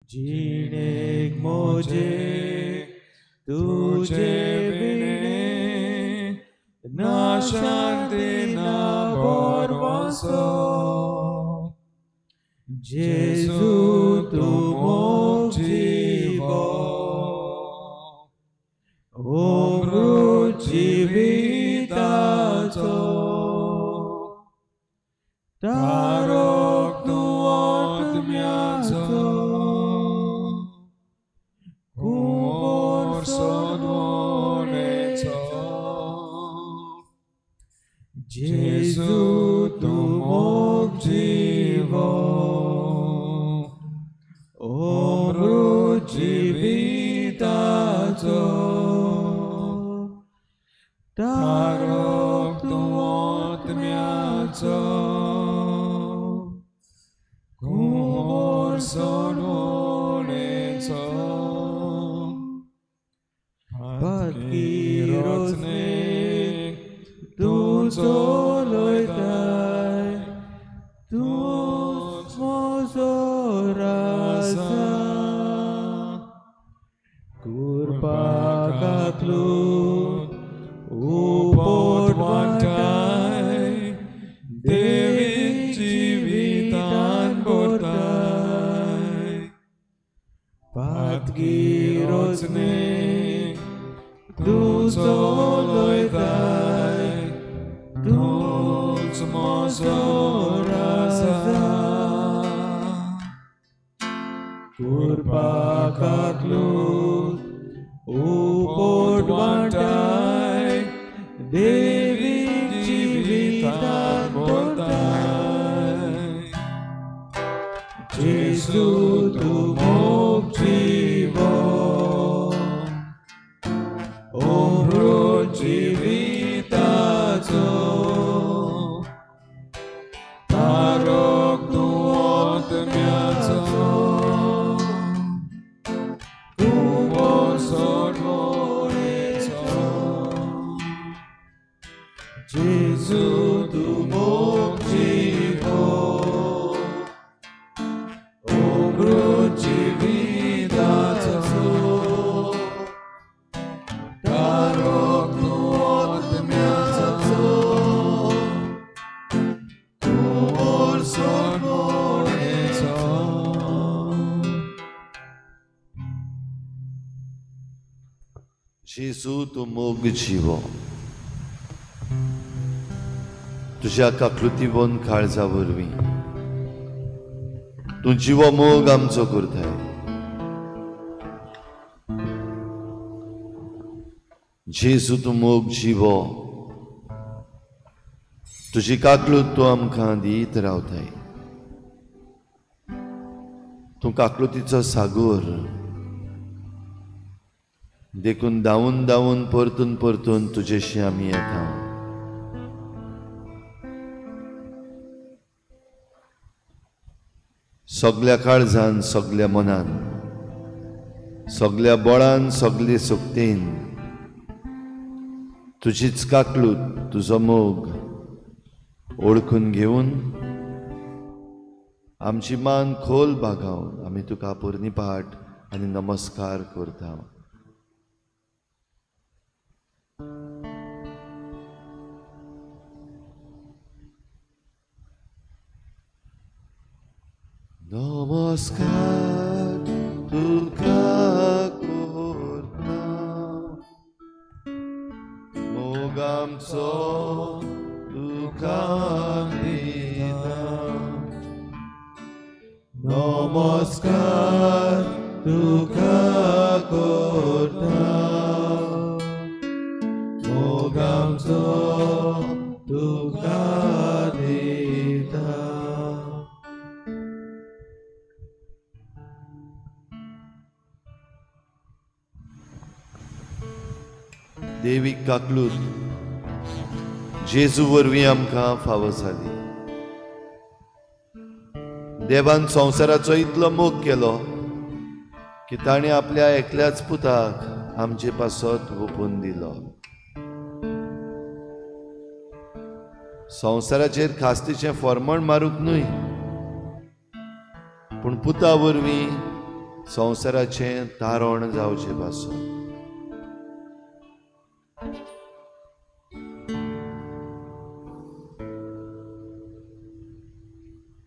जिणेक मोजे तुझे विणे ना शांती ना भरवंसो. जेजू तूं मोग जिवो अमृत जिविताचो तारक तूं आत्म्याचो कुंवर सोदवणेचो. जेजू तूं मोग जिवो अमृत जिविताचो तारक तूं आत्म्याचो कुंवर सोदवणेचो. पातकी रचनेक तूं चलयताय तूंच म्हजो राजा. कृपा काकलूत उपट वांटाय देवी जिवितान भरताय. पातकी रचनेक तूं चलयताय तूंच म्हजो राजा. कृपा काकलूत उपट वांटाय देवी जिवितान भरताय. जेजू तूं मोग जिवो अमृत जिविताचो तारक तूं आत्म्याचो कुंवर सोदवणेचो. जेजू तूं मोग जिवो अमृत जिविताचो तारक तूं आत्म्याचो कुंवर सोदवणेचो. जेजू तूं मोग जिवो तुज्या काकलुतीवन काळजा वरवीं तूं जिवो मोग आमचो करताय. जेजू तूं मोग जिवो तुजी काकलूत तूं आमकां दीत रावताय. तूं काकलुतीचो सागोर देखून धांवून धांवून परतून परतून तुजेशी आमी येता. सगल्या काळजान सगल्या मनान सगल्या बळान सगले शक्तीन तुजीच काकलूत तुजो मोग ओळखून घेवन आमची मान खोल बागावन आमी तुका पुर्णीपाठ आनी नमस्कार करता. नमस्कार तुका करता मोग आमचो तुका दिता. नमस्कार तुका करता मोग आमचो तुका दिता. देवीक काकलूत जेजू वरवीं आमकां फावो जाली. देवान संवसाराचो इतलो मोग केलो की ताणें आपल्या एकल्याच पुताक आमचे पासत ओंपून दिलो. संवसाराचेर खास्तीचें फॉर्मण मारूंक न्हय, पूण पुता वरवीं संवसाराचें तारण जावचें पासून.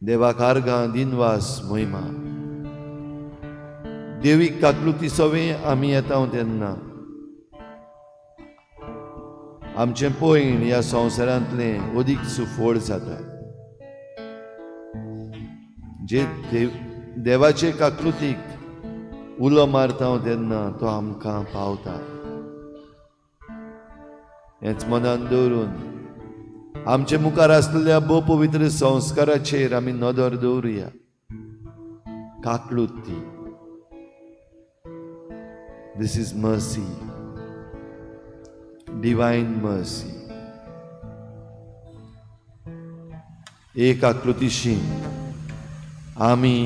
देवाक आर्गां, दिनवास, महिमा. देवीक काकलुती सवें आमी येता तेन्ना आमचें पयण ह्या संवसारांतलें अदीक सुफळ जाता. जे देवाचे काकलुतीक उलो मारता तेन्ना तो आमकां पावता. हेंच मनान दवरून आमचे मुखार आसलेल्या भोव पवित्र संस्काराचेर आमी नदर दवरुया. काकलूत ती. This is mercy, divine mercy. एक आकृतीशी आमी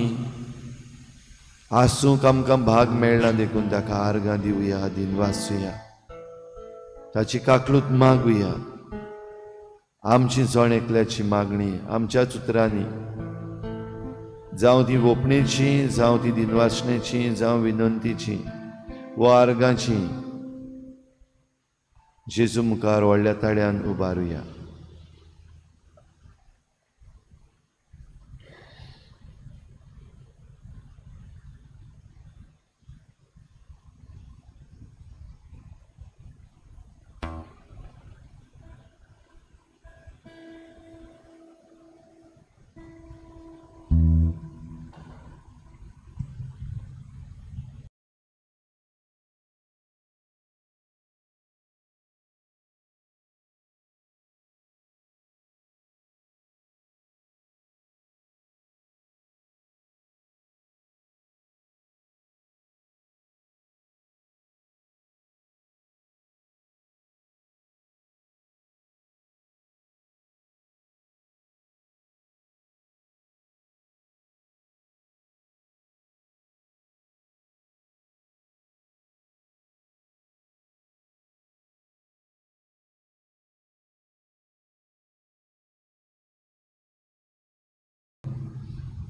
आसूंक आमकां भाग मेळना देखून ताका आर्गां दिवया, दिनवासुया, ताची काकलूत मागुया. आमची जण एकल्याची मागणी आमच्याच उतरांनी, जावं ती वोपणेची, जावं ती दिनवासणेची, जावं विनंतीची वा आर्गांची, जेजू मुखार व्हडल्या ताळ्यान उबारुया.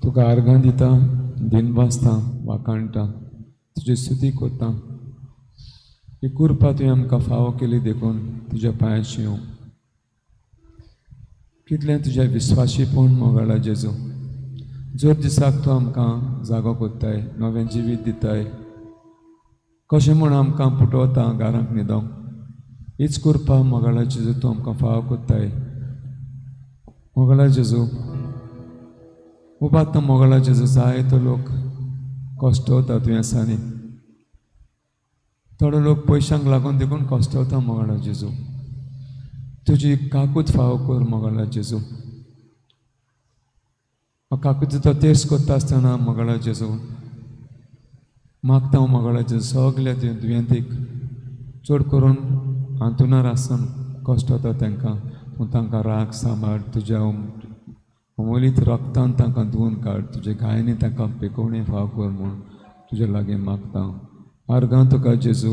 तुका आर्गां दिता, दिनवासता, वाखाणटा, तुजी स्तुती करता. ही कृपा तुवें आमकां फावो केली देखून तुज्या पांयाची येवं. कितलें तुज्या विस्वाशीपण मोगाळा जेजू, जोर दिसाक तूं आमकां जागो करताय, नवें जिवीत दिताय, कशें म्हूण आमकां पुटवता घरांक न्हिदोंक. हीच कृपा मोगाळा जेजू तूं आमकां फावो करताय. मोगाळा जेजू, उबात मोगाळा जेजू, जायतो लोक कश्टवता दुयेंसांनी, थोडो लोक पयशांक लागून देखून कश्टवता. मोगाळा जेजू, तुजी काकूत फावो कर. मोगाळा जेजू, काकूत तेस करता आसतना मोगाळा जेजू मागता हांव मोगाळा जेजू सगल्या दुयेंतीक, चड करून हांतुणार आसतना कश्टवता तांकां, पूण तांकां राग सांबाळ, तुज्या अमोलीत रक्तान तांकां धुवन काड, तुज्या गायनी तांकां पेकोवणी फाव कर म्हूण तुज्या लागीं मागता. आर्गां तुका जेजू,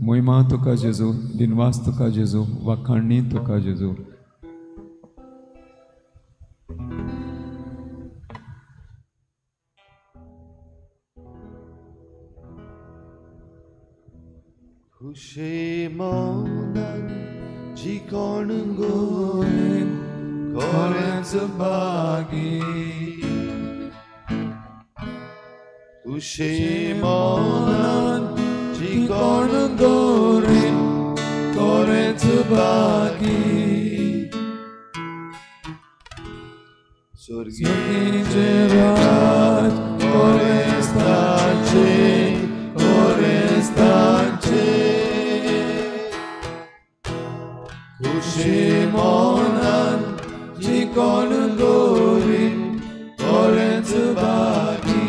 महिमा तुका जेजू, दिनवास तुका जेजू, वाखाणणी तुका जेजू. खुशे मनान जिकोण गोरेन कोरेंच बागी, खुशे मनान जिकोण गोरेन कोरेंच बागी, स्वर्गीचे राज कोरेस्ताचे, कोरेस्ताचे. खुशे मनान जिकोण गोरीन कोरेंच बागी.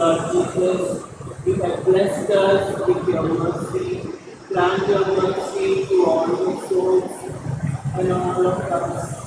Lord Jesus, you have blessed us with your mercy. Grant your mercy to all the souls and all of us.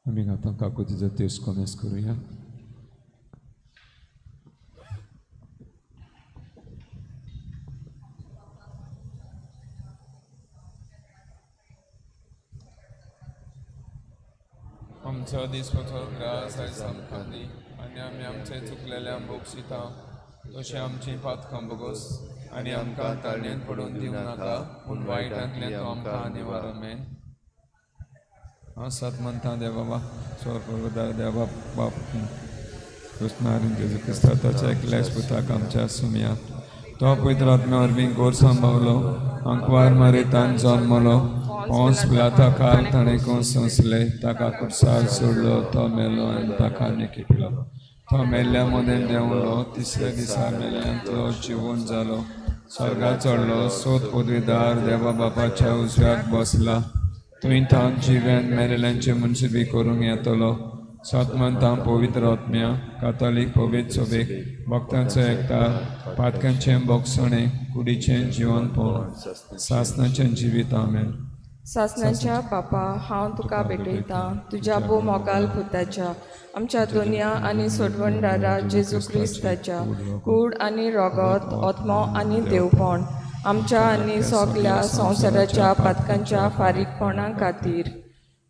आमी आतां काकुतीचो तेज कोमेस करुया. आमचो दिसपटो ग्रास आयज आमकां दी आनी आमी आमचे चुकलेल्या बोगशिता तशें आमची पातकां बोगोस आनी आमकां ताळणेन पडून दिवं नाका पूण वायटांतल्यान तूं आमकां निवार. आमेन. हांव सत म्हणटा देवा बाबा स्वर्गदार देवा बाप कृष्णारीन जेजू क्रिस्ता ताच्या एकल्याच पुताक आमच्या सुमया तो पवित्र आत्म्या वरवीं गोर सांबावलो आंकवार मारेतान जन्मलो पोंस पिलाता काल ताणें कोस सोंसले ताका कुर्सार सोडलो तो मेलो आनी ताका निकिटलो तो मेल्ल्या मदें देंवलो तिसऱ्या दिसा मेल्ल्यांतलो जिवून जालो स्वर्गार चडलो सोद पदवीदार देवा बापाच्या उजव्याक बसला तुवें तान जिव्यान मेलेल्यांचे मुनसिबी करूंक येतलो. सत म्हणटा पवित्र आत्म्या कातोलीक पवित्र सभेक भक्तांचो एकता पातकांचें बोगसणें कुडीचें जिवनपण सासनाचें जिवीत. आमेन. सासनाच्या बापा हांव तुका भेटयतां तुज्या भोव मोगाल पुताच्या आमच्या दुनिया आनी सोडवणदारा जेजू क्रिस्ताच्या कूड आनी रोगत आत्मो आनी देवपण आमच्या आनी सगल्या संवसाराच्या पातकांच्या फारीकपणा खातीर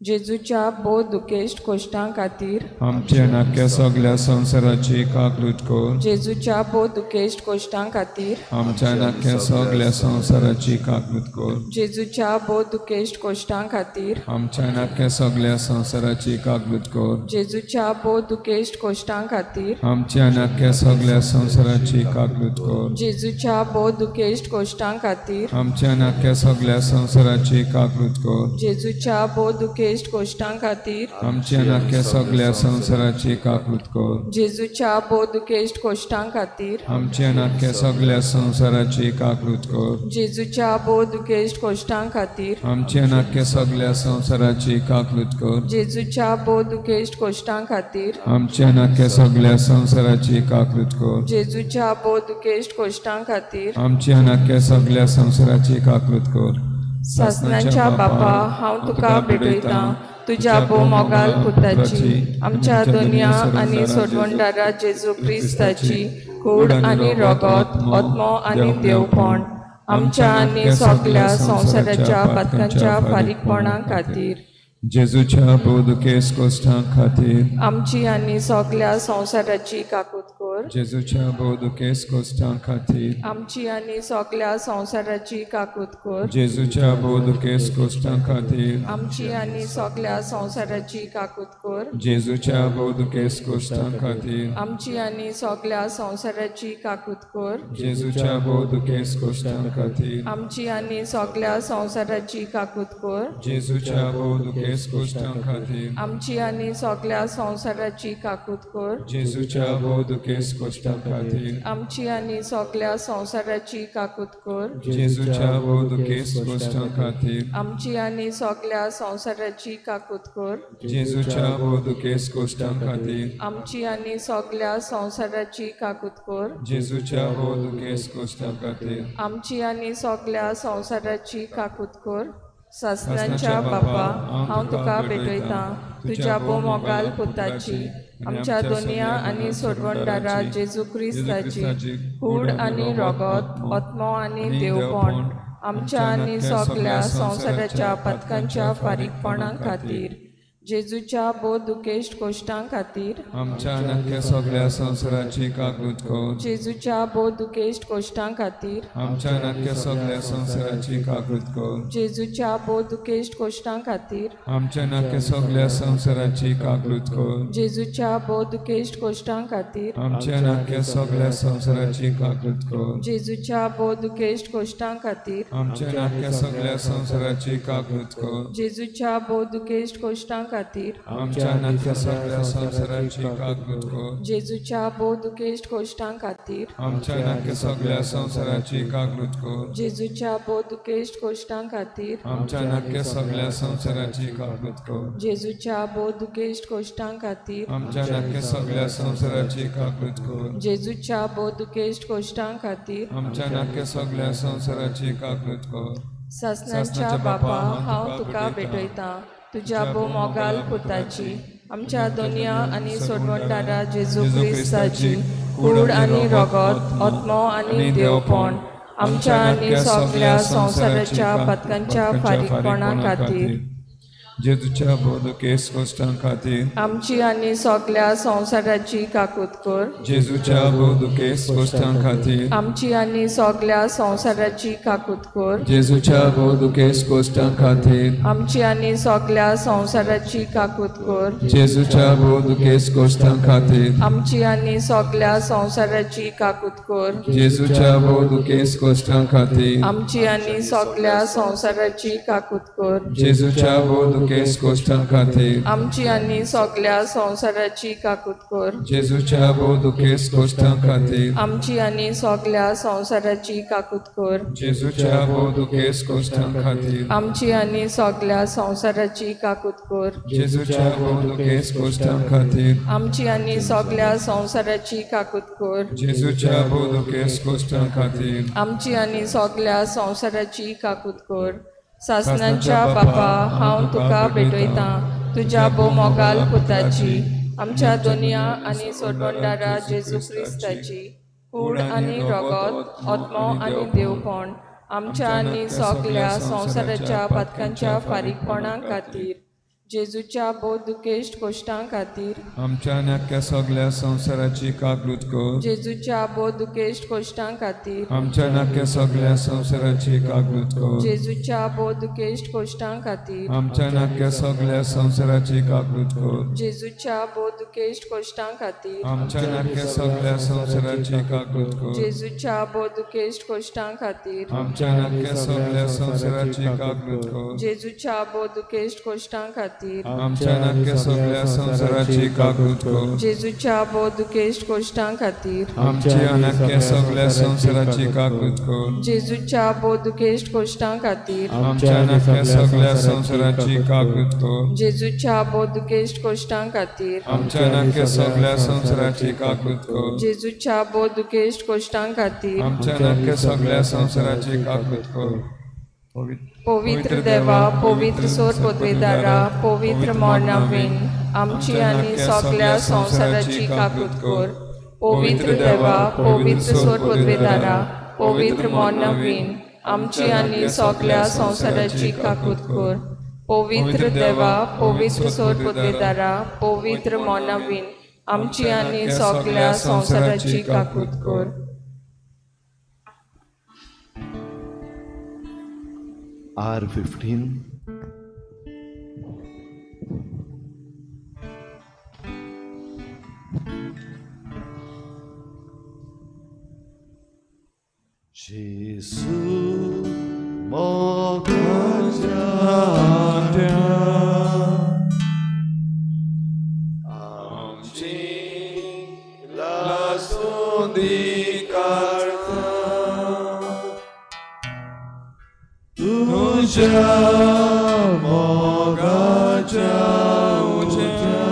जेजूच्या भोव दुखेश्ट कोश्टां खातीर आमच्या नाक्या सगल्या संवसाराची काकलूट कर. जेजूच्या भोव दुखेश्ट कोश्टां खातीर आमच्या नाक्या सगल्या संवसाराची काकलूट कर. जेजूच्या भोव दुखेश्ट कोश्टां खातीर आमच्या नाक्या सगल्या संवसाराची काकलूट कर. जेजूच्या भोव दुखेश्ट कोश्टां खातीर आमच्या नाक्या सगल्या संवसाराची काकलूट कर. जेजूच्या भोव दुखेश्ट कोश्टां खातीर आमच्या नाक्या सगल्या संवसाराची काकलूट कर. जेजूच्या भोव दुखेश्ट दुखेस्त कोश्टां खातीर आमची आनी आख्ख्या सगळ्या संवसाराची काकूत कर। जेजूच्या भोव दुखेस्त कोश्टां खातीर आमची आनी आख्ख्या सगळ्या संवसाराची काकूत कर। जेजूच्या भोव दुखेस्त कोश्टां खातीर आमची आनी आख्ख्या सगळ्या संवसाराची काकूत कर। जेजूच्या भोव दुखेस्त कोश्टां खातीर आमची आनी आख्ख्या सगळ्या संवसाराची काकूत कर। जेजूच्या भोव दुखेस्त कोश्टां खातीर आमची आनी आख्ख्या सगळ्या संवसाराची काकूत कर। सासणाच्या बापा, हांव तुका भेटयतां तुज्या भोव मोगाल पुताची, आमच्या दोनया आनी सोडवणदारा जेजू क्रिस्ताची कूड आनी रगत, आत्मो आनी देवपण आमच्या आनी सगळ्या संवसाराच्या पातकांच्या फारीकपणा खातीर जेजूच्या भोव दुखेस्त कोश्टां खातीर आमची आनी सगळ्या संवसाराची काकूत कर। जेजूच्या भोव दुखेस्त कोश्टां खातीर आमची आनी सगळ्या संवसाराची काकूत कर। जेजूच्या भोव दुखेस्त कोश्टां खातीर आमची आनी सगळ्या संवसाराची काकूत कर। जेजूच्या भोव दुखेस्त कोश्टां खातीर आमची आनी सगळ्या संवसाराची काकूत कर। जेजूच्या भोव दुखेस्त कोश्टां खातीर आमची आनी सगळ्या संवसाराची काकूत कर। जेजूच्या भोव दुखेस्त कोश्टां खातीर आमची आनी सगळ्या संवसाराची काकूत कर। जेजूच्या भोव दुखेस्त कोश्टां खातीर आमची आनी सगळ्या संवसाराची काकूत कर। जेजूच्या भोव दुखेस्त कोश्टां खातीर आमची आनी सगळ्या संवसाराची काकूत कर। जेजूच्या भोव दुखेस्त कोश्टां खातीर आमची आनी सगळ्या संवसाराची काकूत कर। जेजूच्या भोव दुखेस्त कोश्टां खातीर आमची आनी सगळ्या संवसाराची काकूत कर। सासणाच्या बापा, हांव तुका भेटयतां तुज्या भोव मोगाल पुताची, आमच्या दोनया आनी सोडवणदारा जेजू क्रिस्ताची कूड आनी रगत, आत्मो आनी देवपण आमच्या आनी सगळ्या संवसाराच्या पातकांच्या फारीकपणा खातीर जेजूच्या भोव दुखेस्त कोश्टां खातीर आमच्या आनी आख्ख्या सगळ्या संवसाराची काकूत कर। जेजूच्या भोव दुखेस्त कोश्टां खातीर आमच्या आनी आख्ख्या सगळ्या संवसाराची काकूत कर। जेजूच्या भोव दुखेस्त कोश्टां खातीर आमच्या आनी आख्ख्या सगळ्या संवसाराची काकूत कर। जेजूच्या भोव दुखेस्त कोश्टां खातीर आमच्या आनी आख्ख्या सगळ्या संवसाराची काकूत कर। जेजूच्या भोव दुखेस्त कोश्टां खातीर आमच्या आनी आख्ख्या सगळ्या संवसाराची काकूत कर। जेजूच्या भोव दुखेस्त कोश्टां खातीर आमच्या आनी आख्ख्या सगळ्या संवसाराची काकूत कर। जेजूच्या भोव दुखेस्त कोश्टां खातीर आमच्या आनी आख्ख्या सगळ्या संवसाराची काकूत कर। जेजूच्या भोव दुखेस्त कोश्टां खातीर आमच्या आनी आख्ख्या सगळ्या संवसाराची काकूत कर। जेजूच्या भोव दुखेस्त कोश्टां खातीर आमच्या आनी आख्ख्या सगळ्या संवसाराची काकूत कर। जेजूच्या भोव दुखेस्त कोश्टां खातीर आमच्या आनी आख्ख्या सगळ्या संवसाराची काकूत कर। सासणाच्या बापा, हांव तुका भेटयतां तुज्या भोव मोगाल पुताची, आमच्या दोनया आनी सोडवणदारा जेजू क्रिस्ताची कूड आनी रगत, आत्मो आनी देवपण आमच्या आनी सगळ्या संवसाराच्या पातकांच्या फारीकपणा खातीर जेजूच्या भोव दुखेस्त कोश्टां खातीर आमची आनी सगळ्या संवसाराची काकूत कर। जेजूच्या भोव दुखेस्त कोश्टां खातीर आमची आनी सगळ्या संवसाराची काकूत कर। जेजूच्या भोव दुखेस्त कोश्टां खातीर आमची आनी सगळ्या संवसाराची काकूत कर। जेजूच्या भोव दुखेस्त कोश्टां खातीर आमची आनी सगळ्या संवसाराची काकूत कर। जेजूच्या भोव दुखेस्त कोश्टां खातीर आमची आनी सगळ्या संवसाराची काकूत कर। जेजूच्या भोव दुखेस्त कोश्टां खातीर आमची आनी सगळ्या संवसाराची काकूत कर। जेजूच्या भोव दुखेस्त कोश्टां खातीर आमची आनी सगळ्या संवसाराची काकूत कर। जेजूच्या भोव दुखेस्त कोश्टां खातीर आमची आनी सगळ्या संवसाराची काकूत कर। जेजूच्या भोव दुखेस्त कोश्टां खातीर आमची आनी सगळ्या संवसाराची काकूत कर। जेजूच्या भोव दुखेस्त कोश्टां खातीर आमची आनी सगळ्या संवसाराची काकूत कर। सासणाच्या बापा, हांव तुका भेटयतां तुज्या भोव मोगाल पुताची, आमच्या दोनया आनी सोडवणदारा जेजू क्रिस्ताची कूड आनी रगत, आत्मो आनी देवपण आमच्या आनी सगळ्या संवसाराच्या पातकांच्या फारीकपणा खातीर जेजूच्या भोव दुखेस्त कोश्टां खातीर आमच्या आनी आख्ख्या सगळ्या संवसाराची काकूत कर। जेजूच्या भोव दुखेस्त कोश्टां खातीर आमच्या आनी आख्ख्या सगळ्या संवसाराची काकूत कर। जेजूच्या भोव दुखेस्त कोश्टां खातीर आमच्या आनी आख्ख्या सगळ्या संवसाराची काकूत कर। जेजूच्या भोव दुखेस्त कोश्टां खातीर आमच्या आनी आख्ख्या सगळ्या संवसाराची काकूत कर। जेजूच्या भोव दुखेस्त कोश्टां खातीर आमच्या आनी आख्ख्या सगळ्या संवसाराची काकूत कर। जेजूच्या भोव दुखेस्त कोश्टां खातीर खातीर आमच्या नाक्या सगळ्या संवसाराची काकूत कर जेजूच्या भोव दुखेस्त कोश्टां खातीर आमच्या नाक्या सगळ्या संवसाराची काकूत कर जेजूच्या भोव दुखेस्त कोश्टां खातीर आमच्या नाक्या सगळ्या संवसाराची काकूत कर जेजूच्या भोव दुखेस्त कोश्टां खातीर आमच्या नाक्या सगळ्या संवसाराची काकूत कर जेजूच्या भोव दुखेस्त कोश्टां खातीर आमच्या नाक्या सगळ्या संवसाराची काकूत कर पवित्र देवा पवित्र सोर पदवेदारा पवित्र मोर्नावीन आमची आनी सगळ्या संवसाराची काकूत कर पवित्र देवा पवित्र सोर पदवेदारा पवित्र मोर्नावीन आमची आनी सगळ्या संवसाराची काकूत कर पवित्र देवा पवित्र सोर पदवेदारा पवित्र मोर्नावीन आमची आनी सगळ्या संवसाराची काकूत कर R15. Jesu mogaja amchi lasundi karta तुझ्या मोगाच्या उज्या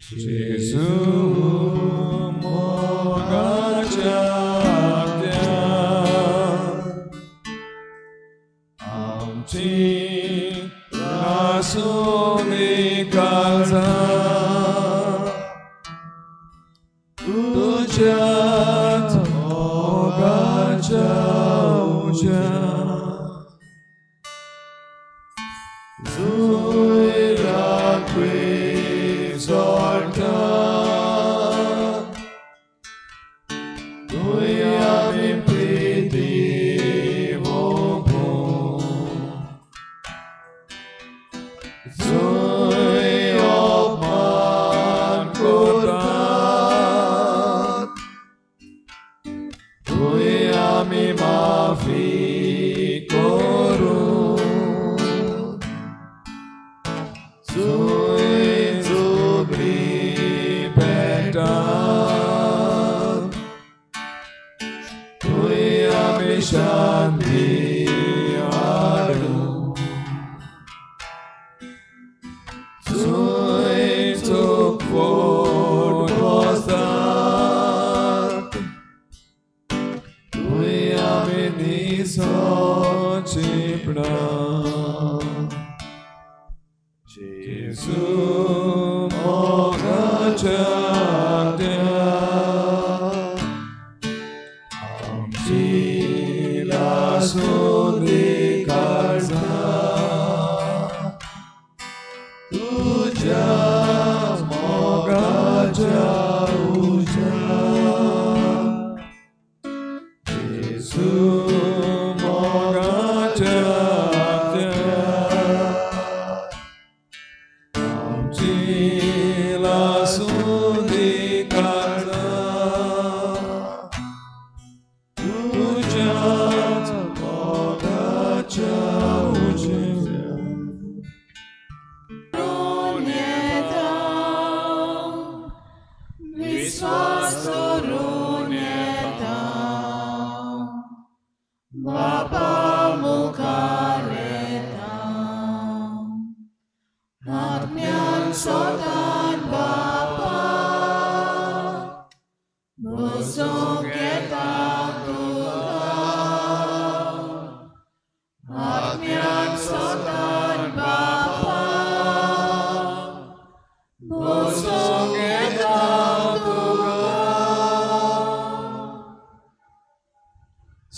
जेजू मोगाच्या त्या आमची लासूनी काळजां तुझ्याच मोगाच्या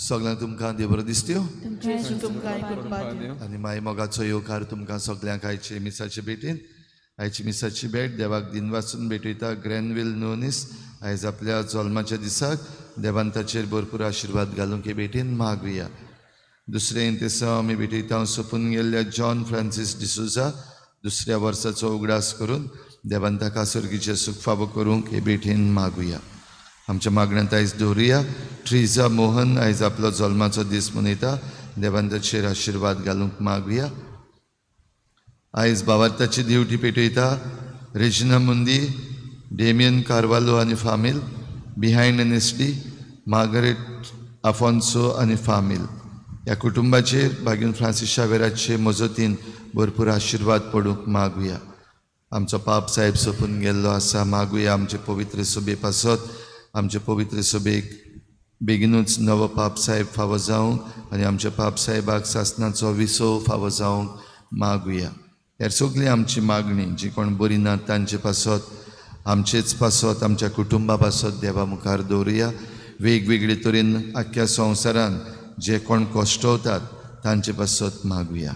सगळ्यांक तुमकां देव बरो दिसत्यो आनी माय मोगाचो येवकार तुमकां सगळ्यांक आयचे मिसाचे भेटीन. आयची मिसाची भेट देवाक दिनवासून भेटयता ग्रॅनविल नोनीस आयज आपल्या जल्माच्या दिसाक देवान ताचेर भरपूर आशिर्वाद घालूंक हे भेटीन मागुया. दुसरें इंतेसांव आमी भेटयता सोंपून गेल्ल्या जॉन फ्रांसीस डिसोजा दुसऱ्या वर्साचो उगडास करून देवान ताका सर्गीचें सूख फावो करूंक हे भेटीन मागुया. आमच्या मागण्यांत आयज दवरुया. ट्रिजा मोहन आयज आपलो जल्माचो दीस मनयता. देवान ताचेर आशिर्वाद घालूंक मागुया. आयज भावार्थाची दिवटी पेटयता रेजिना मुंदी, डेमियन कार्वालो आनी फामील, behind N S D Margaret Afonso आनी फामील. ह्या कुटुंबाचेर बागीन फ्रांसीस शावेराचे मजतीन भरपूर आशिर्वाद पडूंक मागुया. आमचो पाप साहेब सोंपून गेल्लो आसा, मागुया आमचे पवित्र सभे पासत आमचे पवित्र सभेक बेगिनूच नवो पाप साहेब फावो जावंक आनी आमच्या पाप साहेबाक सासनाचो विसव फावो जावंक मागुया. हेर सगळी आमची मागणी जी कोण बरी ना तांचे पासत, आमचेच पासत, आमच्या कुटुंबा पासत देवा मुखार दवरुया. वेगवेगळे तरेन आख्ख्या संवसारान जे कोण कश्टवतात तांचे पासत मागुया.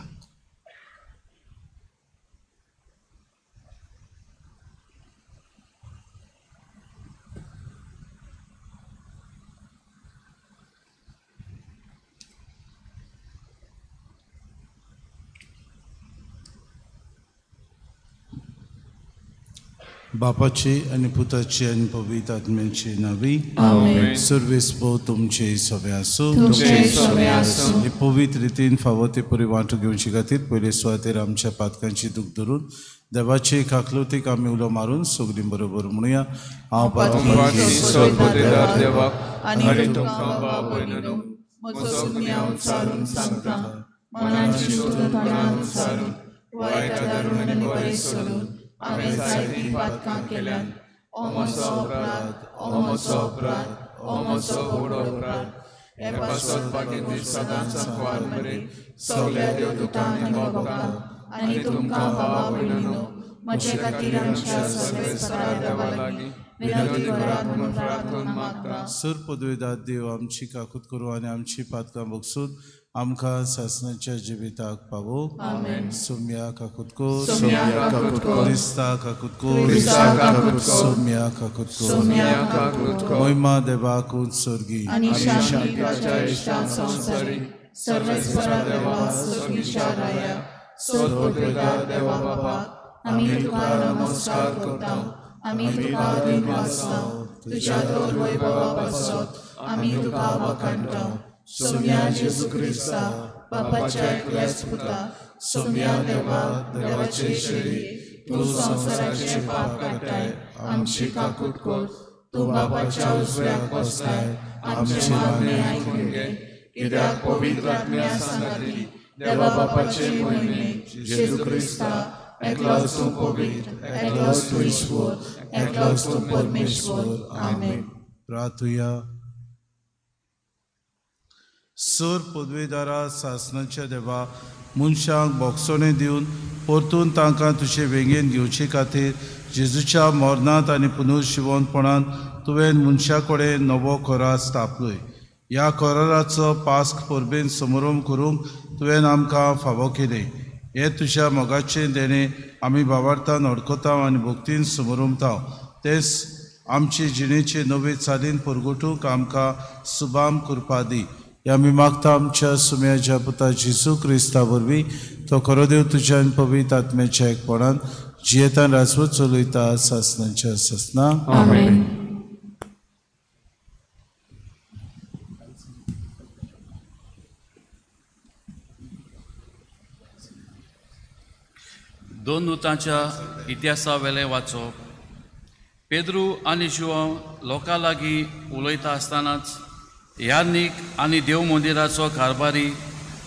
बापाची आनी पुताची आनी पवित्र आत्म्याची नावी. सर्वेस भोव तुमचे सवे आसूं. हे पवित्र रितीन फावो ते परी वांटो घेवचे खातीर पयले सुवातेर आमच्या पातकांची दूख धरून देवाचे काकलुतीक आमी उलो मारून सगळीं बरोबर म्हणुया. हांव हांवें जायतीं पातकां केल्यात. ओ म्हजो अपराध, ओ म्हजो अपराध, ओ म्हजो व्हड अपराध. हे पासत बागेंत सदांच सांकवार मरे सगल्या देवदुतांक आनी भक्तांक आनी तुमकां बाबा भयणीनो म्हजे खातीर आमच्या सर्वेस्परा देवा लागीं विनंती करात म्हूण प्रार्थना मागता. सर पदवेदार देव आमची काकूत करूं आनी आमची पातकां बगसून आमकां सासणाच्या जिविताक पावो. सोम्या काकूत कर, क्रिस्ता काकूत कर, सोम्या काकूत कर. महिमा देवाक उत्सर्गी आमी तुका नमस्कार करता, आमी तुका दिनवासता, तुज्या दोन वैभवा पासत आमी तुका वखाणटा. सोम्या जेजू क्रिस्ता बापाच्या एकल्याच पुता, सोम्या देवा देवाचे शेळी, तूं संवसाराचे पाप काडटाय, आमची काकूट कर. तूं बापाच्या उजव्याक बसलाय, आमचे मागणें आयकून घे. कित्याक पवित्र आत्म्या सांगाती देवा बापाचे म्हयने जेजू क्रिस्ता एकलोच तूं पवित्र, एकलोच तूं ईश्वर, एकलोच तूं परमेश्वर. आमेन. प्रार्थुया. सर पदवेदारा सासणाच्या देवा मनशांक बोगसणें दिवन परतून तांकां तुजे वेंगेन घेवचे खातीर जेजूच्या मरणांत आनी पुनर्जिवनपणान तुवें मनशा कडेन नवो करार स्थापलोय. ह्या कराराचो पास्क परबेन समारंभ करूंक तुवें आमकां फावो केलें. हें तुज्या मोगाचें देणें आमी भावार्थान अडकता आनी भक्तीन समरमता. तेंच आमचे जिणेचे नवे चालीन परगटूंक आमकां सुबाम करपा दी. ह्या आमी मागता आमच्या सुम्याच्या पुता जेजू क्रिस्ता वरवीं, तो खरो देव तुज्या आनी पवित्र आत्म्याच्या एकपणान जियेतान राजवट चलयता सासणाच्या सासना. आमेन. दोन दुतांच्या इतिहासा वेलें वाचप. पेद्रू आनी जुआंव लोकां लागीं उलयता आसतनाच याज्ञीक आनी देव मंदिराचो कारभारी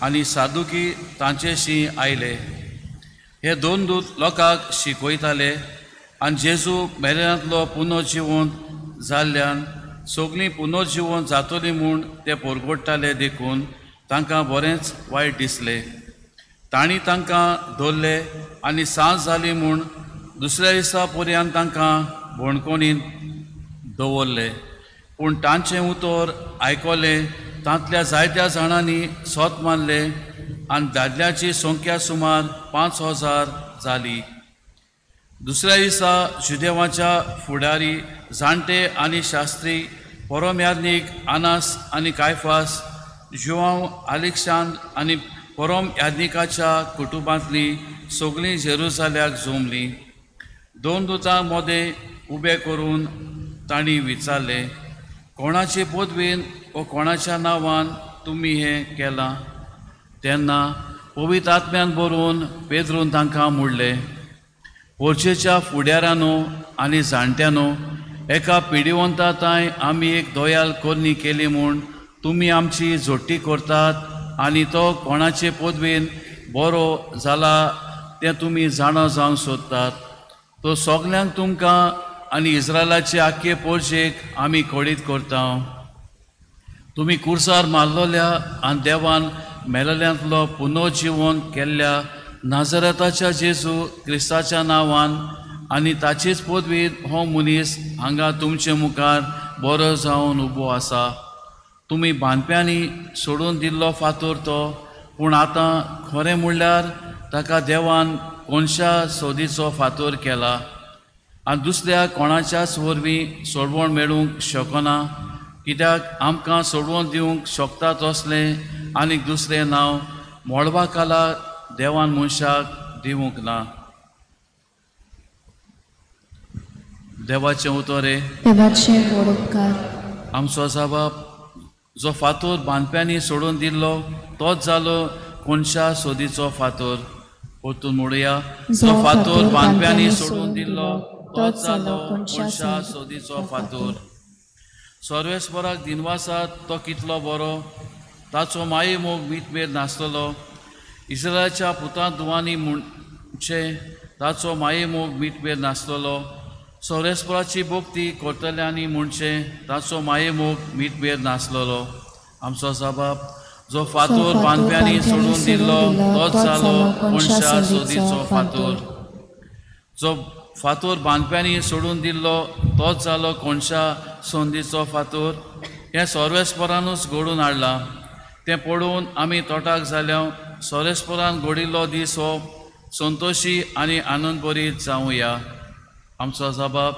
आनी सादुकी तांचेशी आयले. हे दोन दूत लोकांक शिकयताले आनी जेजू मेरेनांतलो पुनर्जिवंत जाल्ल्यान सगळीं पुनर्जिवंत जातलीं म्हूण ते परगट्टाले देखून तांकां बरेंच वायट दिसलें. तांणी तांकां धरले आनी सांज जाली म्हूण दुसऱ्या दिसा पर्यंत तांकां बणकोणींत दवरले. पूण तांचें उतर आयकलें तांतल्या जायत्या जाणांनी सोत मानलें आनी दादल्याची संख्या सुमार 5000 जाली. दुसऱ्या दिसा जुदेवाच्या फुडारी जाणटे आनी शास्त्री परम याज्ञीक आनास आनी कायफास, जुआंव आलेक्सांद्र आनी परम याज्ञिकाच्या कुटुंबांतलीं सगळीं जेरुजाल्याक जमलीं. दोन दुतां मदें उबे करून तांणी विचारलें, कोणाचे पदवेन वो कोणाच्या नांवान तुमी हें केलां? तेन्ना पवित्र आत्म्यान बरोवन पेद्रून तांकां म्हणलें, पोरचेच्या फुड्यारानो आनी जाणट्यांनो, एका पिडिवंता तांय आमी एक दोयाल कोरणी केली म्हूण तुमी आमची जोडटी करतात आनी तो कोणाचे पदवेन बरो जाला तें तुमी जाणा जावंक सोदतात. तो सगल्यांक तुमकां आनी इस्रायलाचे आख्खे पोरचेक आमी कळीत करता. तुमी कुर्सार मारलोल्या आनी देवान मेलेल्यांतलो पुनर्जिवन केल्ल्या नाजरेताच्या जेजू क्रिस्ताच्या नांवान आनी ताचेच पदवीन हो मनीस हांगा तुमचे मुखार बरो जावन उबो आसा. तुमी बांदप्यांनी सोडून दिल्लो फातोर तो, पूण आतां खरें म्हणल्यार ताका देवान कोनशा सोदीचो फातोर केला आनी दुसऱ्या कोणाच्याच वरवीं सोडवण मेळूंक शकना, कित्याक आमकां सोडवण दिवंक शकता तसलें आनीक दुसरें नांव मळबा खाला देवान मनशाक दिवंक ना. देवाचें उतर हे देवाचें व्हड उपकार. आमचो साबाब जो फातोर बांदप्यांनी सोडून दिल्लो तोच जालो कोनशा सोदीचो फातोर. परतून म्हणुया, जो फातोर बांदप्यांनी सोडून दिल्लो तोच जालो कोनशा सोदीचो फातोर. सर्वेस्पराक दिनवासात, तो कितलो बरो, ताचो माये मोग मीतमेर नासतलो. इस्रायलाच्या पुतां दुवांनी म्हणचें ताचो माये मोग मीतमेर नासतलो. सर्वेस्पराची भक्ती करतल्यांनी म्हणचें ताचो माये मोग मीतमेर नासलेलो. आमचो साबाब जो फातोर बांदप्यांनी सोडून दिल्लो तोच जालो कोनशा सोदीचो फातोर. जो फातोर बांदप्यांनी सोडून दिल्लो तोच जालो कोनशा सोंदीचो फातोर. हें सर्वेस्परानूच घडून हाडलां, तें पळोवन आमी तोटाक जाल्या. सर्वेस्परान घडिल्लो दीस हो संतोशी आनी आनंदभरीत जावया. आमचो जबाब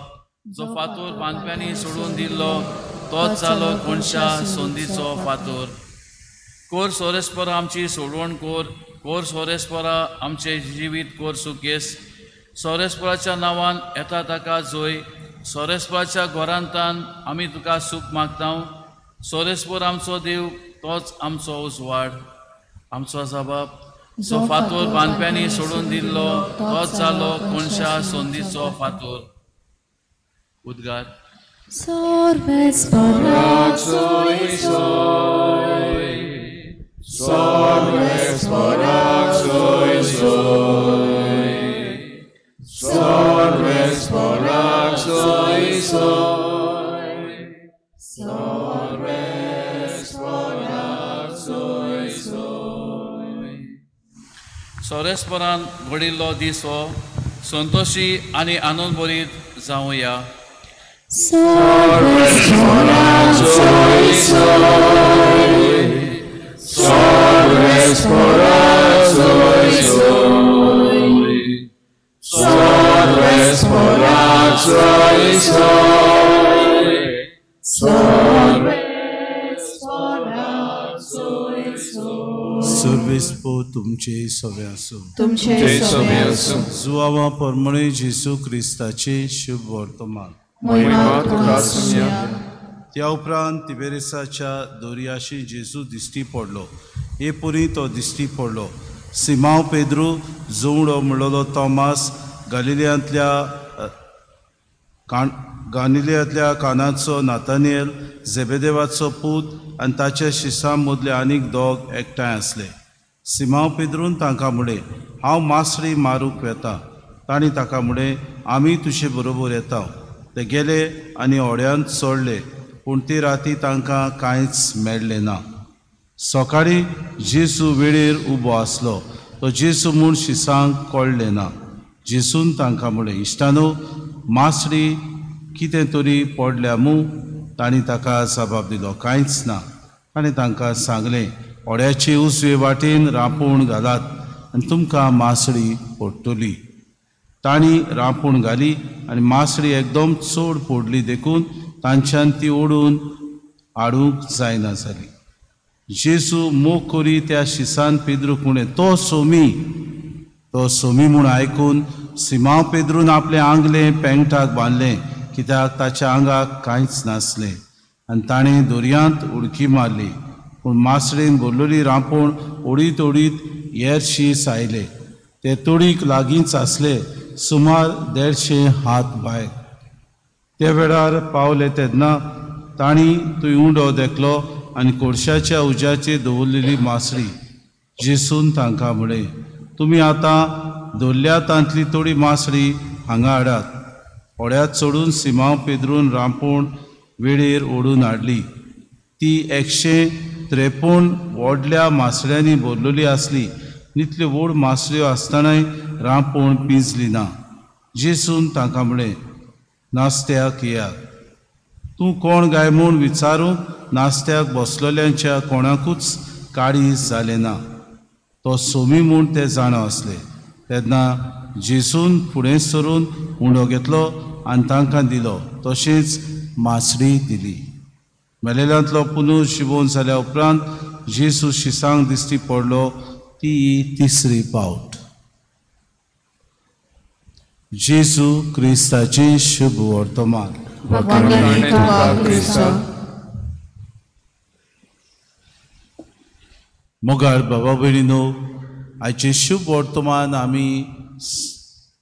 जो फातोर बांदप्यांनी सोडून दिल्लो तोच जालो कोनशा सोंदीचो फातोर. कोर सोरेस्परा आमची सोडवण कोर, कोर सोरेस्परा आमचें जिवीत कोर सुकेस. सोरेस्पराच्या नांवान येता ताका जोय, सोरेस्पराच्या गोरांतान आमी तुका सूख मागता. सोरेस्पर आमचो देव, तोच आमचो उजवाड. आमचो जबाब जो फातोर बांदप्यांनी सोडून दिल्लो तोच जालो कोनशा सोंदीचो फातोर. उद्गार. सोरेस्परान घडिल्लो दीस हो संतोशी आनी आनंदभरीत जावया. सर्वेस्पो तुमचे सवे आसूं. तुमचे सवे आसूं. जुआवा परमणे जेजू क्रिस्ताचे शुभ वर्तमान. त्या उपरांत तिबेरेसाच्या दोरयाशी जेजू दिश्टी पडलो. हे पुरी तो दिश्टी पडलो. सिमांव पेद्रू, जुंवळो म्हणलेलो तॉमास, गालिलियांतल्या कानाचो नातानियल, झेबेदेवाचो पूत आनी ताच्या शिसां मदले आनीक दोग एकठांय आसले. सिमांव पेद्रून तांकां म्हणलें, हांव मासळी मारूंक वेता. तांणी ताका म्हणलें, आमी तुजे बरोबर येता. ते गेले आनी होड्यांत चडले, पूण ते राती तांकां कांयच मेळ्ळें ना. सकाळीं जेजू वेळेर उबो आसलो. तो जेजू म्हूण शिसांक कळ्ळें ना. जेजून तांकां म्हणलें, इश्टानो, मासळी कितें तरी पडल्या मूं? तांणी ताका जबाब दिलो, कांयच ना. ताणें तांकां सांगलें, होड्याचे उजवे वाटेन रांपोण घालात आनी तुमकां मासळी पडटली. तांणी रांपोण घाली आनी मासळी एकदम चड पडली देखून तांच्यान ती ओडून हाडूंक जायना जाली. जेजू मोग करी त्या शिसान पेद्रूक म्हणलें, तो सोमी. तो सोमी म्हूण आयकून सिमांव पेद्रून आपलें आंगलें पेंगटाक बांदलें, कित्याक ताच्या आंगाक कांयच नासलें, आनी ताणें दर्यांत उडकी मारली. पूण मासळेन भरलेली रांपोण ओडीत ओडीत हेर शीस आयले. ते तोडीक लागींच आसले, सुमार 150 हात भायर. ते वेळार पावले तेन्ना तांणी थंय उंडो देखलो आनी कोळशाच्या उज्याचेर दवरलेली मासळी. जेसून तांकां म्हळें, तुमी आतां धरल्या तांतली थोडी मासळी हांगा हाडात. होड्यांत चडून सिमांव पेद्रून रांपोण वेळेर ओडून हाडली. ती 153 व्हडल्या मासळ्यांनी भरलेली आसली. इतल्यो व्हड मासळ्यो आसतनाय रांपोण पिंजली ना. जेसून तांकां म्हळें, नास्त्याक येयात. तूं कोण गाय म्हूण विचारूंक नास्त्याक बसलेल्यांच्या कोणाकूच काळीज जालें ना. तो सोमी म्हूण ते जाणा आसले. तेन्ना जेसून फुडें सरून उंडो घेतलो आनी तांकां दिलो, तशेंच मासळी दिली. मेलेल्यांतलो पुनर्जिवन जाल्या उपरांत जेसू शिसांक दिश्टी पडलो ती तिसरी पावट. जेजू क्रिस्ताचें शुभ वर्तमान. मोगाळ बाबा भयणीनो, आयचें शुभ वर्तमान आमी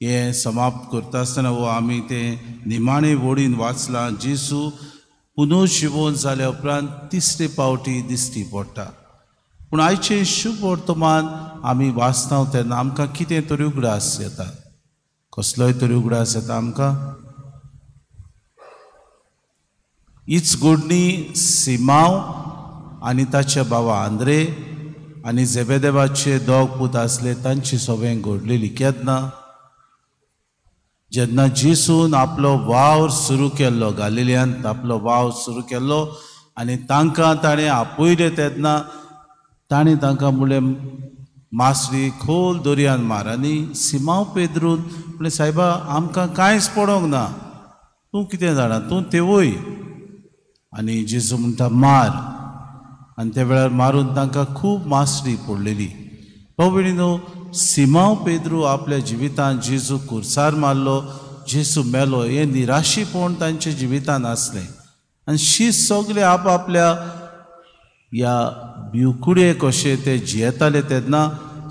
हें समाप्त करता आसतना वो आमी तें निमाणें वडीन वाचलां. जेजू पुनर्जिवन जाल्या उपरांत तिसरे पावटी दिश्टी पडटा. पूण आयचें शुभ वर्तमान आमी वाचता तेन्ना आमकां कितें तरी उगडास येता. कसलोय तरी उगडास येता आमकां. हीच गोडणी सिमांव आनी ताच्या बाबा आंद्रे आनी जेबेदेवाचे दोग पूत आसले तांची सगळें घडलेली. केन्ना? जेन्ना जेसून आपलो वावर सुरू केल्लो, गालिलियांत आपलो वावर सुरू केल्लो आनी तांकां ताणें आपयले तेन्ना ताणें तांकां म्हणलें, मासळी खोल दर्यान मार. आनी सिमांव पेद्रून म्हणलें, सायबा आमकां कांयच पडोंक ना, तूं कितें जाणा, तूं तेवय. आनी जेजू म्हणटा मार. आनी त्या वेळार मारून तांकां खूब मासळी पडलेली. भाव भयणीनो, सिमांव पेद्रू आपल्या जिवितांत जेजू कुर्सार मारलो, जेजू मेलो हें निराशीपण तांच्या जिवितांत आसलें. आनी शीस सगळे आपआपल्या ह्या भिवकुडे कशे ते जियेताले तेन्ना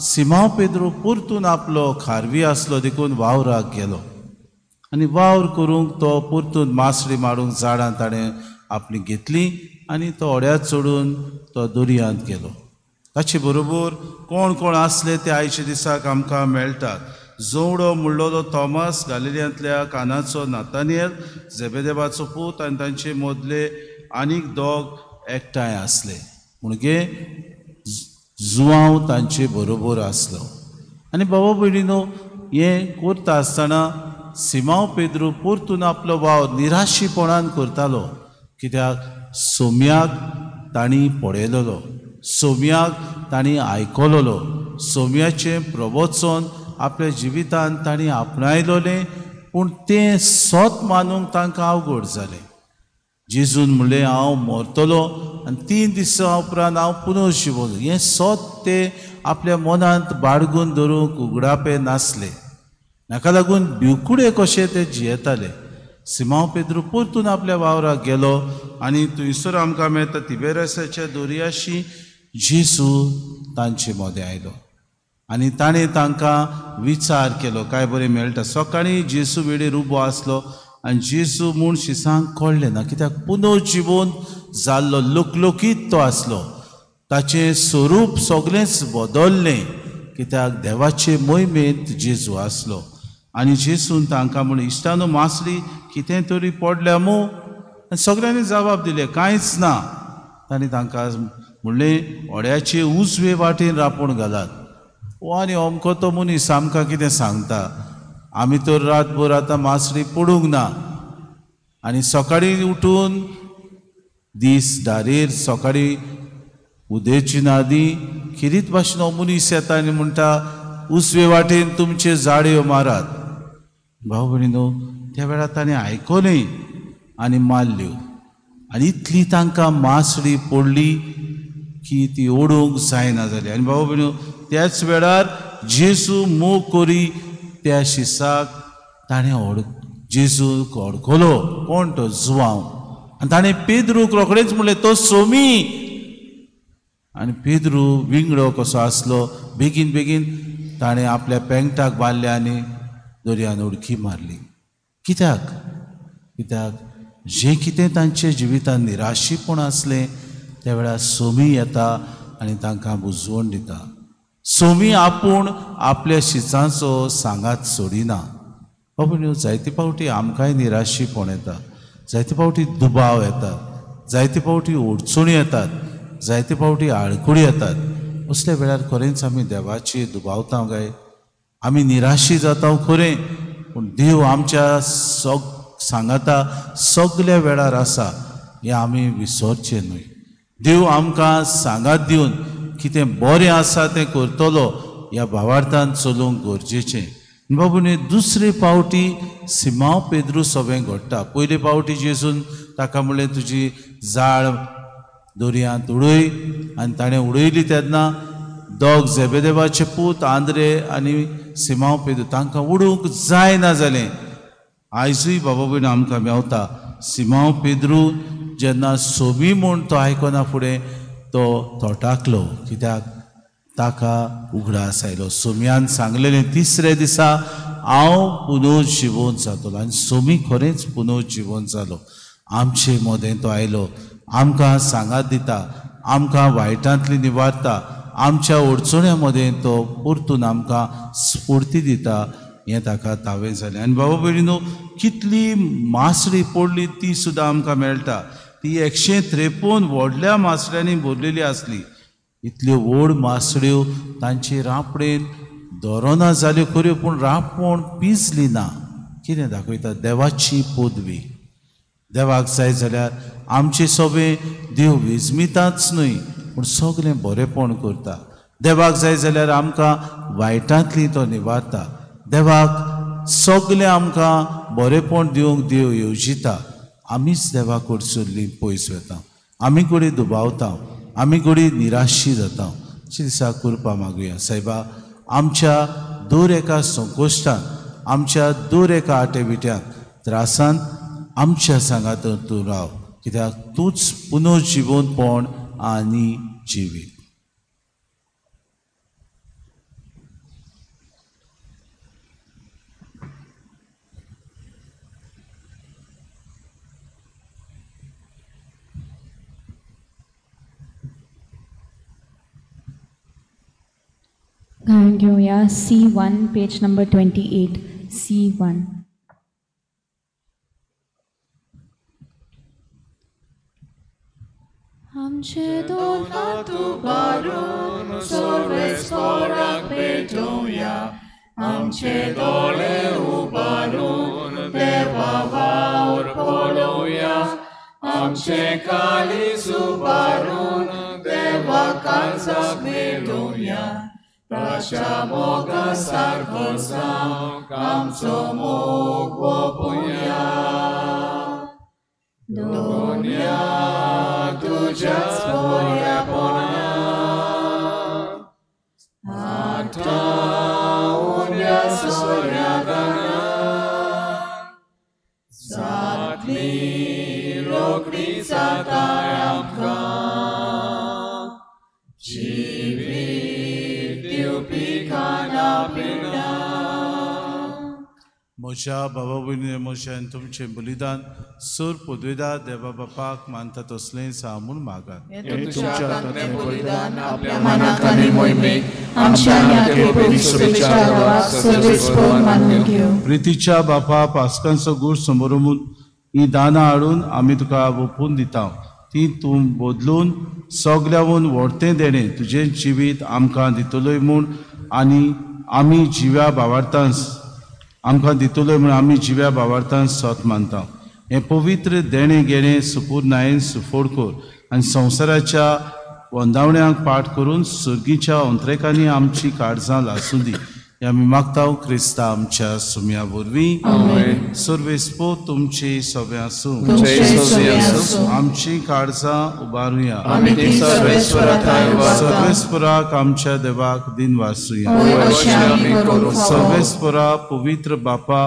सिमांव पेद्रू परतून आपलो खारवी आसलो देखून वावराक गेलो आनी वावर करूंक तो परतून मासळी मारूंक झाडां ताणें आपली घेतली आनी तो होड्यार चडून तो दर्यांत गेलो. ताचे बरोबर कोण कोण आसले ते आयच्या दिसाक आमकां मेळटात. जोवडो म्हणलो थॉमस, गालिलियांतल्या कानाचो नातानियल, जेबेदेवाचो पूत आनी तांचे मदले आनीक दोग एकठांय आसले. म्हणजे जुवांव तांचे बरोबर आसलो. आनी बाबा भयणीनो, हें करता आसतना सिमांव पेद्रू परतून आपलो वावर निराशीपणान करतालो. कित्याक? सोम्याक तांणी पळयलेलो, सोम्याक तांणी आयकलेलो, सोम्याचें प्रवचन आपल्या जिवितांत तांणी आपणायलेलें. पूण तें सत मानूंक तांकां अवघड जालें. जेजून म्हणलें, हांव मरतलो आनी 3 दिसां उपरांत हांव पुनर्जिवलो. हें सत ते आपल्या मनांत बाळगून धरूंक उगडापे नासले. हाका लागून भिवकुडे कशे ते जियेताले. सिमांव पेद्रू परतून आपल्या वावराक गेलो आनी थंयसर आमकां मेळटा तिबेरसाच्या दर्याशी जेजू तांचे मदें आयलो आनी ताणें तांकां विचार केलो. काय बरें मेळटा, सकाळीं जेजू वेळेर उबो आसलो आनी जेजू म्हूण शिसांक कळ्ळें ना, कित्याक पुनर्जिवन जाल्लो लकलकीत तो आसलो. ताचें स्वरूप सगळेंच बदल्लें, कित्याक देवाचे मोहिमेंत जेजू आसलो. आनी जेजून तांकां म्हणलें, इश्टानो मासळी कितें तरी पडल्या मू? आनी सगळ्यांनी जबाब दिले, कांयच ना. तांणी तांकां म्हणलें, होड्याचे उजवे वाटेन रांपोण घालात. ओ आनी अमको तो मनीस आमकां कितें सांगता, आमी तर रातभर आतां मासळी पडूंक ना. आनी सकाळीं उठून दीस दारेर सकाळीं उदेची नादी खेरीत भाशेन हो मनीस येता आनी म्हणटा, उजवे वाटेन तुमचे जाळयो मारात. भाव भयणीनो, त्या वेळार ताणें आयकलें आनी मारल्यो आनी इतली तांकां मासळी पडली की ती ओडूंक जायना जाली. आनी भाव भयणीनो, त्याच वेळार जेजू मोग करी त्या शिसाक ताणें जेजूक अडकलो. कोण तो? जुवांव. आनी ताणें पेद्रूक रोखडेंच म्हणलें, तो सोमी. आनी पेद्रू विंगडो कसो आसलो, बेगीन बेगीन ताणें आपल्या पेंगटाक बांदलें आनी दर्यान उडकी मारली. कित्याक? कित्याक जें कितें तांच्या जिवितांत निराशीपण आसलें त्या वेळार सोमी येता आनी तांकां बुजवण दिता. सोमी आपूण आपल्या शिचांचो सांगात सोडिना. बाबा जायते फावटी आमकांय निराशीपण येता, जायते फावटी दुबाव येता, जायते फावटी अडचणी येतात, जायते फावटी आडखळी येतात. असल्या वेळार खरेंच आमी देवाची दुबावता काय, आमी निराशी जाता खरें, पूण देव आमच्या सांगाता सगल्या वेळार आसा हें आमी विसरचें न्हय. देव आमकां सांगात दिवन कितें बरें आसा तें करतलो ह्या भावार्थान चलूंक गरजेचें. बाबू न्ही, दुसरे फावटी सिमांव पेद्रू सगळें घडटा. पयले फावटी जेजून ताका म्हणलें तुजी जाळ दर्यांत उडय, आनी ताणें उडयली तेन्ना दोग जेबेदेवाचे पूत आंद्रे आनी सिमांव पेद्रू तांकां उडोवंक जायना जालें. आयजूय बाबा भयण आमकां मेवता सिमांव पेद्रू जेन्ना सोमी म्हूण तो आयकना फुडें तो थोटाकलो, कित्याक ताका उगडास आयलो सोम्यान सांगलेलें तिसऱ्या दिसा हांव पुनर्जिवन जातलो. आनी सोमी खरेंच पुनर्जिवन जालो. आमचे मदें तो आयलो, आमकां सांगात दिता, आमकां वायटांतली निवारता, आमच्या अडचण्या मदें तो परतून आमकां स्फूर्ती दिता. हें ताका तावें जालें. आनी बाबा भयणीनो, कितली मासळी पडली ती सुद्दां आमकां मेळटा. ती 153 व्हडल्या मासळ्यांनी भरलेली आसली. इतल्यो व्हड मासळ्यो तांचे रांपणेन दोरोना जाल्यो खऱ्यो, पूण रांपण पिजली ना. कितें दाखयता? देवाची पदवी. देवाक जाय जाल्यार आमचें सगळें देव विजमिताच न्हय, पूण सगळें बरेंपण करता. देवाक जाय जाल्यार आमकां वायटांतली तो निवारता. देवाक सगळें आमकां बरेंपण दिवंक देव येवजिता. आमीच देवा कडसुल्ली पयस वता, आमी कडेन दुबावता, आमी कडेन निराशी जाता. अशे दिसा कृपा मागुया. सायबा, आमच्या दर एका संकोश्टान, आमच्या दर एका आटेविट्यान, त्रासान आमच्या सांगात तूं राव, कित्याक तूंच पुनर्जिवनपण आनी जिवीत. गायन घेऊया C1 page number 28. C1. आमचे दोन हात उबारून सर्वेस्पराक भेटोवया, आमचे दोळे उबारून देवा वावर पळोवया, आमचे काळीज उबारून देवा काळजाक मेळोवया, ताच्या मोगा सारको जावंक आमचो मोग वोपुया. दोन्या तुज्याच बऱ्यापणान आतां उण्या सोऱ्यादानान जातली रोखडी जाताय आमकां जिवीत दिवपी खाणा पिणा. म्हज्या बाबा भयणीने म्हज्यान तुमचें बलिदान सर पदवेदार देवा बापाक मानता तसलें आसा म्हूण मागात. प्रितीच्या बापा, पास्कांचो गूळ समोरून ही दानां हाडून आमी तुका ओपून दिता, ती तूं बदलून सगल्यावून व्हडतें देणें तुजें जिवीत आमकां दितलोय म्हूण आनी आमी जिव्या भावार्थान आमकां दितलोय म्हूण आमी जिव्या भावार्थान सत मानता. हें पवित्र देणें घेणें सुपूर्णायेन सुफोड कर आनी संवसाराच्या वंदावण्यांक पाठ करून सुर्गीच्या अंत्रेकांनी आमची काळजां लासूं दी. हें आमी मागता क्रिस्ता आमच्या सुम्या वरवीं. सर्वेस्पो तुमची सगळें आसूं. आमची काळजां उबारुया. सर्वेस्पराक आमच्या देवाक दिन वासुया. सर्वेस्परा पवित्र बापा,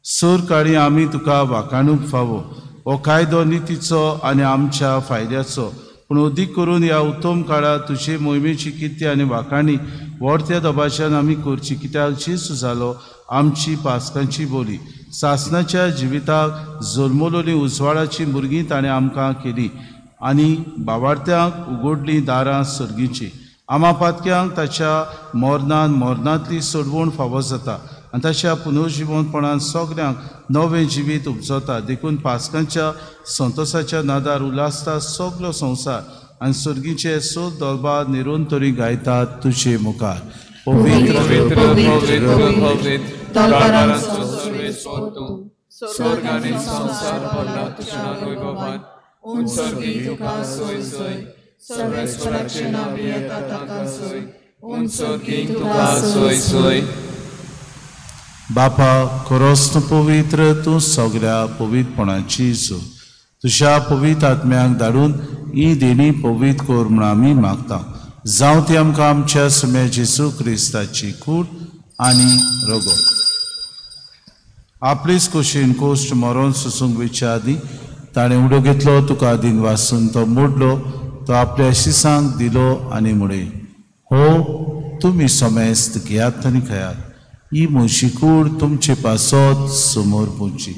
सर काळी आमी तुका वाखाणूंक फावो. हो कायदो नितीचो आनी आमच्या फायद्याचो, पूण पूण अदीक करून ह्या उत्तम काळार तुजे मोहिमेची किर्ती आनी वाखाणी व्हडत्या दबाज्यान आमी करची, कित्याक जेजू जालो आमची पास्कांची बोली. सासणाच्या जिविताक जल्मलोली उजवाडाची भुरगीं ताणें आमकां केली आनी बावार्थ्यांक उगडलीं दारां सर्गीचीं. आमा पातक्यांक ताच्या मरणान मरणांतली सोडवण फावो जाता आनी ताच्या पुनर्जिवनपणान सगल्यांक नवें जिवीत उपजता. देखून पास्कांच्या संतोसाच्या नादार उल्हासता सगलो संवसार आनी सर्गीचे स दरबार निरंतरी गायतात तुजे मुखार. पवित्र पवित्र पवित्र दरबारांचो सर्वेस्पर तूं, स्वर्ग आनी संवसार भरला तुज्या वैभवान. उंच सर्गी तुका सोय सोय, सर्वेस्पराचें नांव येता ताका सोय, उंच सर्गी तुका सोय सोय. बापा खरोच तूं पवित्र, तूं सगळ्या पवित्रपणाची जो तुज्या पवित्र आत्म्याक धाडून ही देणी पवित्र कर म्हूण आमी मागता. जावं ती आमकां आमच्या सुम्या जेजू क्रिस्ताची कूड आनी रगत. आपलीच कुशीन कोश्ट मरोन सोसूंक वयच्या आदीं ताणें उडो घेतलो, तुका दिन वासून तो मोडलो, तो आपल्या शिसांक दिलो आनी म्हणलें, हो तुमी समेस्त घेयात आनी खायात, ही म्हजी कूड तुमचे पासत समोर पुंची.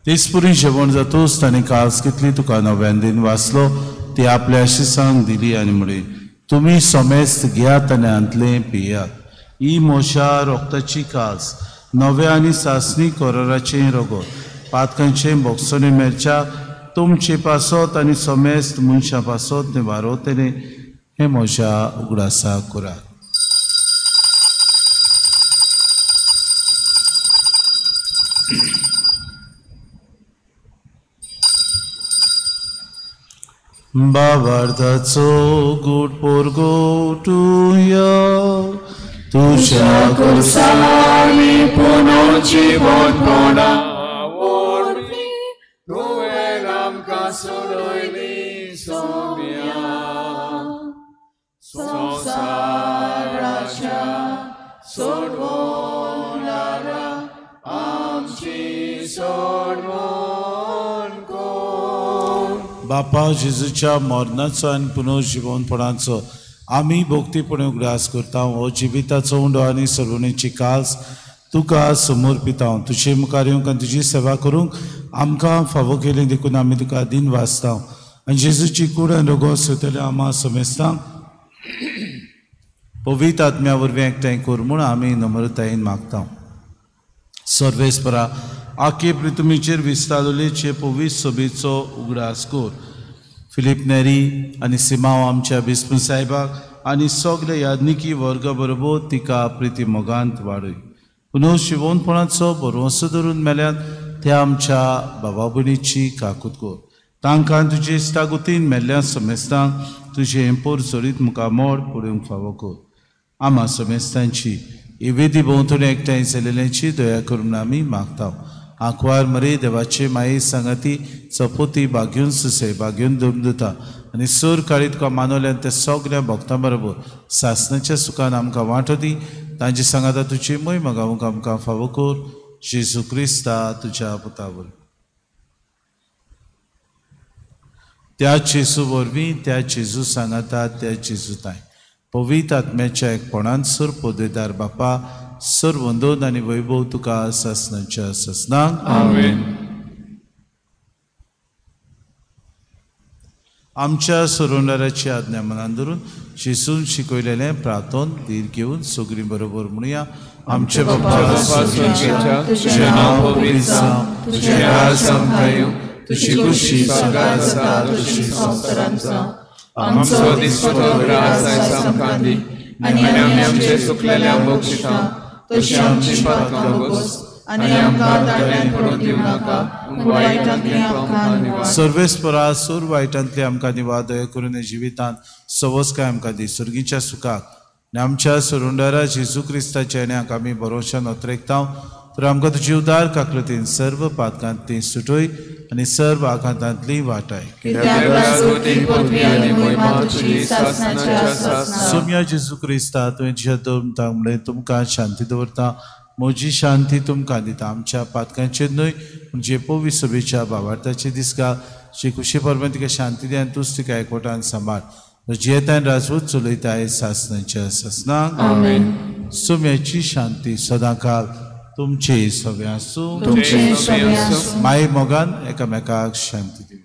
तेचपुरी जेवण जातूच ताणें कास घेतली, तुका नव्यान दिन वाचलो, ती आपल्या शिसांक दिली आनी म्हणलें, तुमी समेस्त घेयात आनी हांतलें पियात, ही म्हज्या रोगताची कास नव्या आनी सासणी कराराचें रगत, पातकांचें भोगसणें मेळच्या तुमचे पासत आनी समेस्त मनशां पासत निवारवतलें, हें म्हज्या उगडासाक करात. बाबार्थाचो गूट पोरगोटुया तुज्या खुर्सांनी पुनर्जिवनपणा वरवीं तुवें आमकां सोडयली सोम्या. संवसाराच्या सोडवणारा आमची सोडवण कर. बापा जेजूच्या मरणाचो आनी पुनर्जिवनपणाचो आमी भक्तीपणे उगडास करता. हो जिविताचो उंडो आनी सर्वणेची कास तुका समर्पिता. तुजे मुखार येवंक आनी तुजी सेवा करूंक आमकां फावो केली देखून आमी तुका दिन वाचता. आनी जेजूची कूड आनी रगत सोयतले आमा समेस्तांक पवित्र आत्म्या वरवीं एकठांय कर म्हूण आमी नम्रतायेन मागता. सर्वेस्परा आखे पृथ्वीचेर विस्तारलेचे पवित्र सभेचो उगडास कर. फिलीप नेरी आनी सिमांव आमच्या बिस्पू साहेबाक आनी सगळे याज्ञिकी वर्गा बरोबर तिका प्रिती मोगांत वाडय. पुनर्जिवनपणाचो भरवंसो धरून मेल्यात त्या आमच्या बाबा भयणीची काकूत कर. तांकां तुजे इश्टागतीन मेल्ल्या समेस्तांक तुजें हेंपोर चडीत मुखार मोड पळोवंक फावो कर. आमा समेस्तांची इवेदी भोंवतणी एकठांय जाल्ल्यांची दया करून आमी मागता. आंकवार मरे देवाचे माये सांगाती चपोती बागेवन सुसे बागेवन दमदता आनी सोर काळी तुका मानवल्यान त्या सगल्या भक्तां बरोबर सासणाच्या सुखान आमकां वांटो दी. तांचे सांगाता तुजी मोहीम गावूंक आमकां फावो कर. जेजू क्रिस्ता तुज्या पुता वरवीं. त्या जेजू वरवीं, त्या जेजू सांगाता, त्या जेजू ताय पवित्र आत्म्याच्या एकपणान सर पदवेदार बापा सर वंदन आनी वैभव तुका सासणाच्या सासणाक. आमेन. आमच्या सोडवणाराची आज्ञा मनान धरून जेजून शिकयलेलें प्रार्थन धीर घेवन सगळीं बरोबर म्हणुया. आमचे बापा स्वर्गाच्या, तुजें नांव पवित्र जावं, तुजें राज आमकां येवं, तुजी खुशी स्वर्गांत जाता तशी संवसारांत जावं. आमचो दिसपटो ग्रास आयज आमकां दी आनी आमी आमचे चुकलेल्यांक बक्षिता तशी आमची पातकां भोगस आनी आमकां ताळ्यांत पडूंक दिवं नाका, पूण वायटांतलें आमकां निवार. सर्वेस्परा सूर वायटांतलें आमकां निवार. दया करून जिवितांत सवसकाय आमकां दी. सर्गीच्या सुखाक आनी आमच्या सोडवणदारा जेजू क्रिस्ताच्या येण्याक आमी भरोशान अत्रेकता. तर आमकां तुजी उदार काकलतीन सर्व पातकांतली सुटय आनी सर्व आघातांतली वाटाय. सोम्या जेजू क्रिस्ता, तुवें तुज्या दोन म्हणलें तुमकां शांती दवरता, म्हजी शांती तुमकां दिता. आमच्या पातकांचेर न्हय पूण जे पवित्र सभेच्या भावार्थाचे दिसका जे खुशे परमेन तिका शांती दी आनी तूंच तिका एकवटान सांबाळ. जियेतान राजवत चलयताय सासनाच्या सासनाक. आमेन. सोम्याची शांती सदांकाल तुमचे सगळे आसूं. तुमचे सगळे आसूं. माय मोगान एकामेकाक शांती दिवी.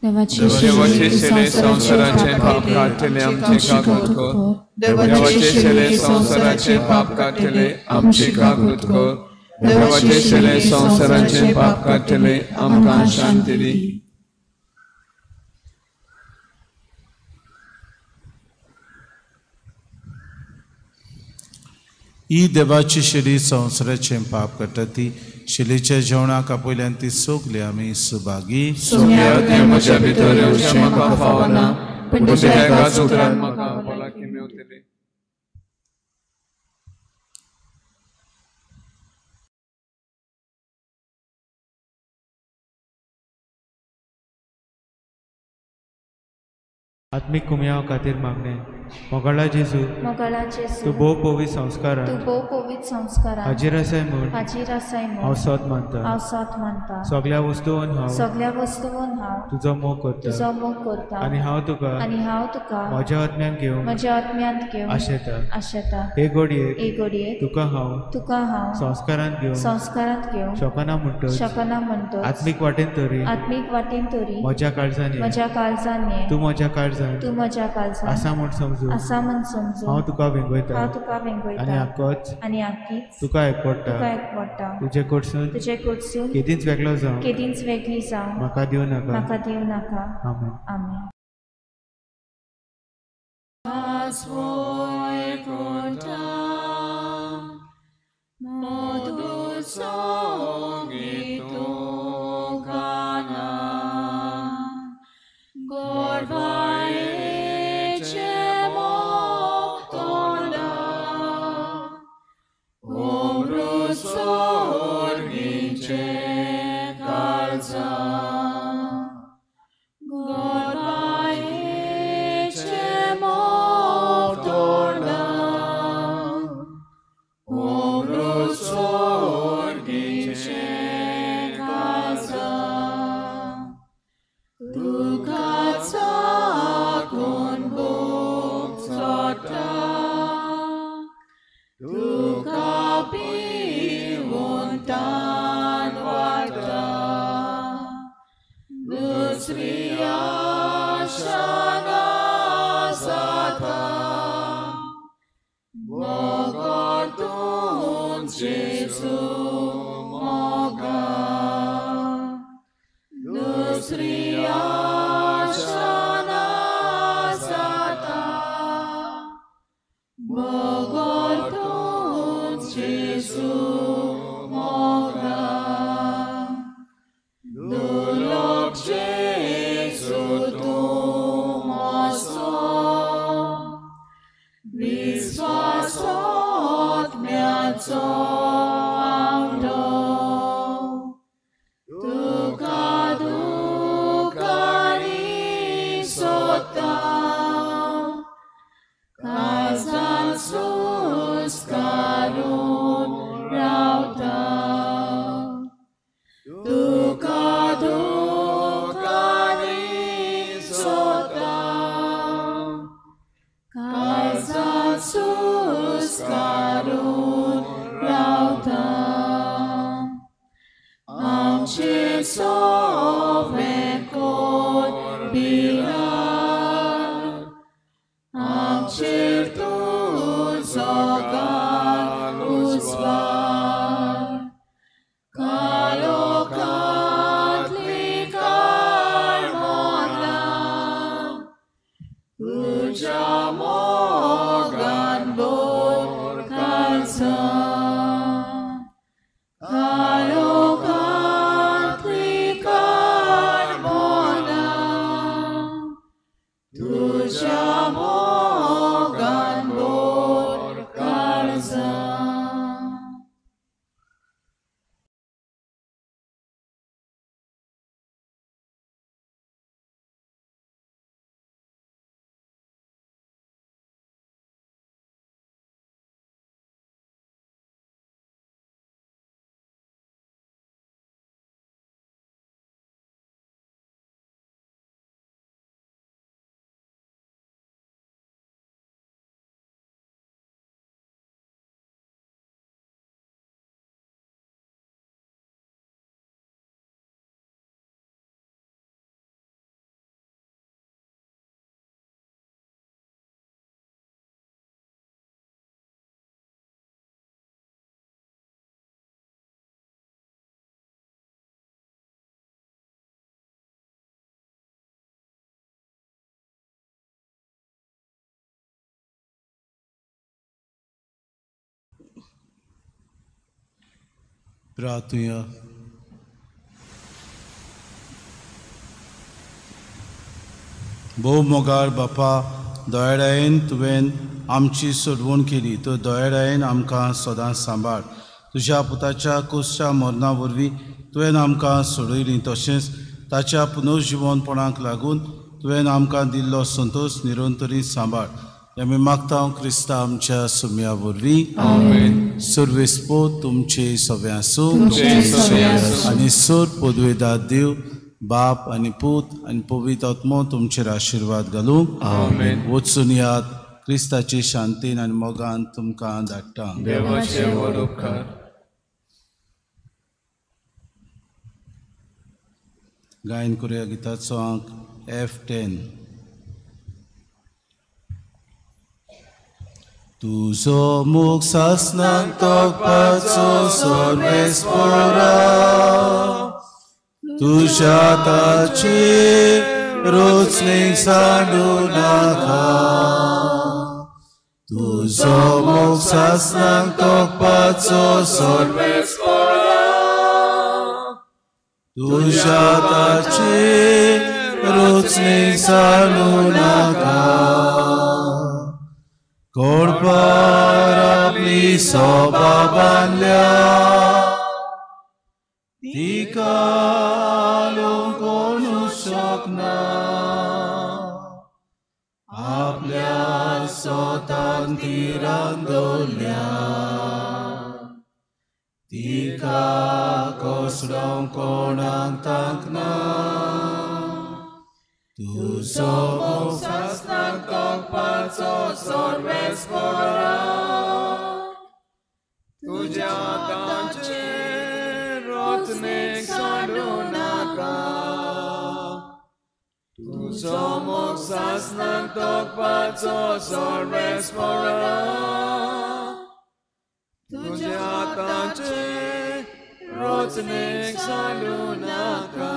देवाचे शेले संवसाराचे पाप काडटले आमचे काकूत कर. देवाचे शेले संवसाराचे पाप काडटले आमचे काकूत कर. देवाचे शेले संवसाराचे पाप काडटले आमकां शांती दी. ही देवाची शेली संवसाराचें पाप काडटा ती शेलीच्या जेवणाक आपयल्यान ती सगली आमी सुभागी. म्हज्या भितर येवचें म्हाका फावना, पूण तुज्या एकाच उतरान म्हाका भलायकी मेवतली. आत्मीक कुमयाव खातीर मागणें. मोगाळा जेजू, तूं भोव पवित्र संस्कारान हाजीर आसाय म्हूण हांव सत मानता. सगल्या वस्तून हांव तुजो मोग करता आनी हांव तुका म्हज्या आत्म्यान घेवन आशेता. हे घडयेक तुका हांव संस्कारांत घेवन शकना म्हणटच आत्मीक वाटेन तरी म्हज्या काळजान तूं म्हज्या काळजान आसा म्हूण समजू हांव तुका वेंगयता आनी आकीच तुका एकवटा. तुजे कडसून केदींच वेगळो जावं म्हाका दिवं नाका. आमेन. आमेन. Karon प्रार्थुया. भोव मोगाळ बापा, दयाळायेन तुवें आमची सोडवण केली, तर दयाळायेन आमकां सदांच सांबाळ. तुज्या पुताच्या कोसच्या मरणा वरवीं तुवें आमकां सोडयली, तशेंच ताच्या पुनर्जिवनपणाक लागून तुवें आमकां दिल्लो संतोश निरंतरी सांबाळ. आमी मागता क्रिस्ता आमच्या सुम्या वरवीं. आमेन. सर्वेस्पोत तुमचे सगळे आसूं आनी सोर पदवेदार देव बाप आनी पूत आनी पवित्र आत्मो तुमचेर आशिर्वाद घालूं. आमेन. वचून यात क्रिस्ताची शांतीन आनी मोगान तुमकां धाडटा. देवाचे व्हड उपकार. गायन करुया गिताचो आंक F10. तुजो मोग सासनाक तोखपाचो सर्वेस्पोरा, तुज्या ताची रोचणीक सांडू नाका. तुजो मोग सासनाक तोखपाचो सर्वेस्पोरा, तुज्या ताची रोचणीक सांडू नाका. कोडपार आपली सोबा बांदल्या, तिका हालोवंक कोणूच शकना. आपल्या सोतान ती रांदवल्या, तिका कोसळोवंक कोणाक तांकना. तुजो मोग सासनाक तोखपाचो सर्वेस्पोरा, तुज्या ताचे रोचणेक सांडू नाका. तुजो मोग सासनाक तोखपाचो सर्वेस्पोरा, तुज्या ताचे रोचणेक सांडू नाका.